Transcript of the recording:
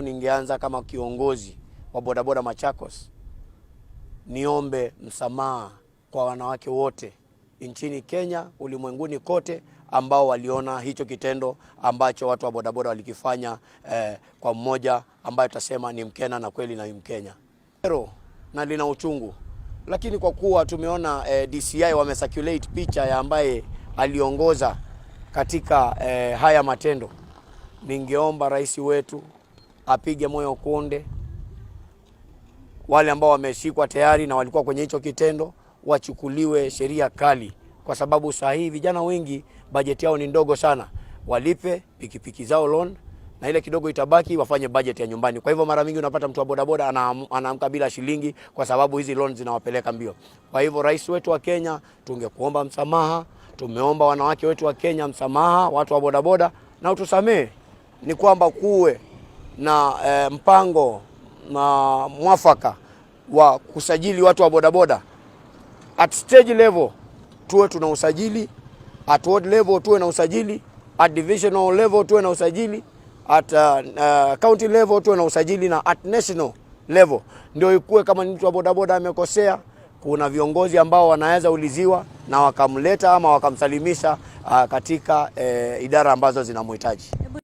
Ningeanza kama kiongozi wa bodaboda Machakos, niombe msamaha kwa wanawake wote nchini Kenya, ulimwenguni kote, ambao waliona hicho kitendo ambacho watu wa bodaboda walikifanya kwa mmoja ambaye tutasema ni Mkenya na kweli na ni Mkenya. Kero na lina uchungu, lakini kwa kuwa tumeona DCI wamecirculate picha ya ambaye aliongoza katika haya matendo, ningeomba rais wetu apige moyo konde. Wale ambao wameshikwa tayari na walikuwa kwenye hicho kitendo wachukuliwe sheria kali, kwa sababu saa hii vijana wengi bajeti yao ni ndogo sana, walipe pikipiki zao loan na ile kidogo itabaki wafanye budget ya nyumbani. Kwa hivyo mara mingi unapata mtu wa bodaboda anaamka bila shilingi, kwa sababu hizi loan zinawapeleka mbio. Kwa hivyo rais wetu wa Kenya, tungekuomba msamaha, tumeomba wanawake wetu wa Kenya msamaha, watu wa bodaboda, na utusamee. Ni kwamba kuwe na mpango na mwafaka wa kusajili watu wa bodaboda at stage level, tuwe tuna usajili at ward level, tuwe na usajili at divisional level, tuwe na usajili at county level, tuwe na usajili na at national level, ndio ikuwe kama ni mtu wa bodaboda amekosea, kuna viongozi ambao wanaweza uliziwa na wakamleta ama wakamsalimisha katika idara ambazo zinamhitaji. Hebu